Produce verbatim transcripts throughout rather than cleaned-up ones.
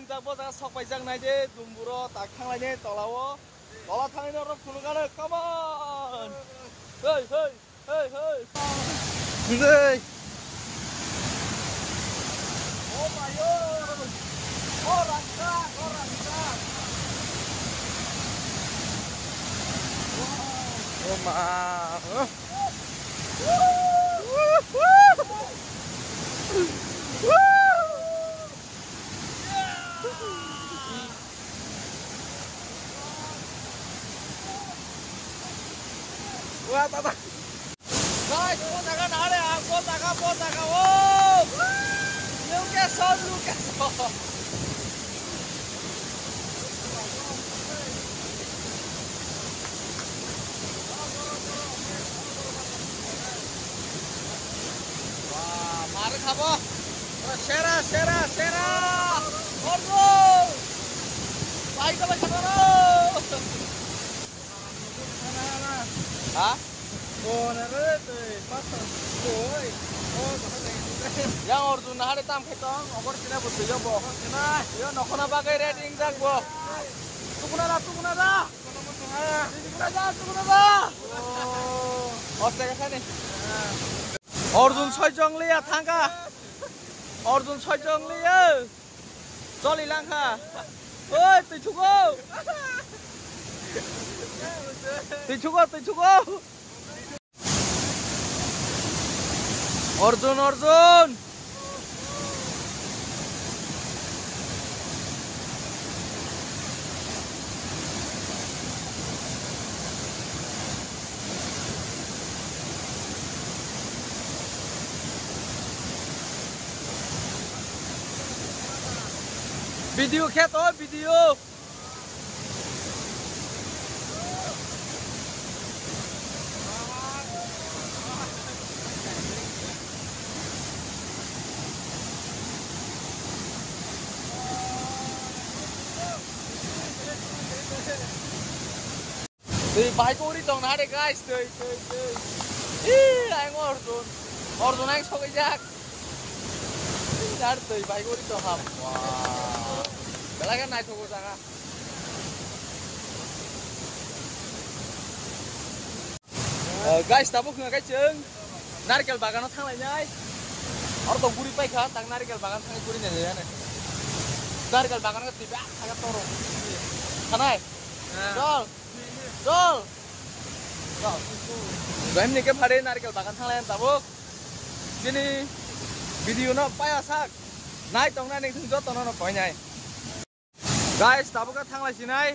Jak bo jaga sok paijak nai de, dumburo tak thang lai de, tola o. Tola thang lai de, oro phunuk ano, come on. Hey, hey, hey, hey. Hey. Oh my God. Oh, rangkak, oh, rangkak. Oh, ma. Wah, tata. Guys, bo jaga nare, ah, bo jaga, bo jaga, oh. Location, location. Wah, mare khabo. Sera, sera, sera. Ordo. Pai ka bai khabo. Ha? Yang Arjun nahare tam khe tong, obor kina bo twiyo bo. Yo nokhona bagwi ready jak bo. Tukuna da, tukuna da. Tukuna da, tukuna da. Oh. Arjun soi jong liya thangka. Arjun soi jong liya. Choli langkha. Oi, twi thugo. Twi thugo, twi thugo. Arjun, Arjun. Video khe to, video. Twi bahai khe uri tong na de, guys, twi, twi, twi. Ih, ayang Arjun. Arjun ayang sogwi jak. Ih, ar twi bahai khe uri tong ham. Wah. Belai khe naithogo jaga. Eh, guys, tabuk hwnka khe chwng narkel bagano thanglainai. Oro tong guri paikha, tak narkel bagan thangwi guri nailaiya ne. Narkel bagan khe twi bak kha khe toro. Thanai? Chol. Chol. Chol. Doimni khe phari narkel bagan thanglaiya tabuk. Chini video no paya sak. Nai tongnani thung jotono no koinai. Guys, tabuk khe thanglai sinai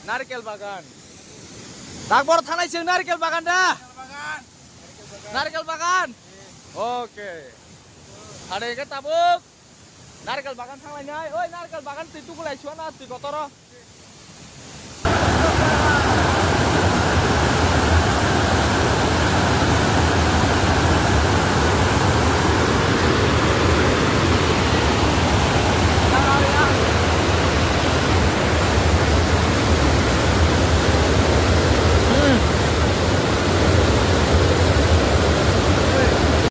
narkel bagan. Takbor thanglai sing narkel bagan da? Narkel bagan. Okay. Hade khe tabuk narkel bagan thanglai nai. Oi, narkel bagan twi tukulai suana twi kotoro.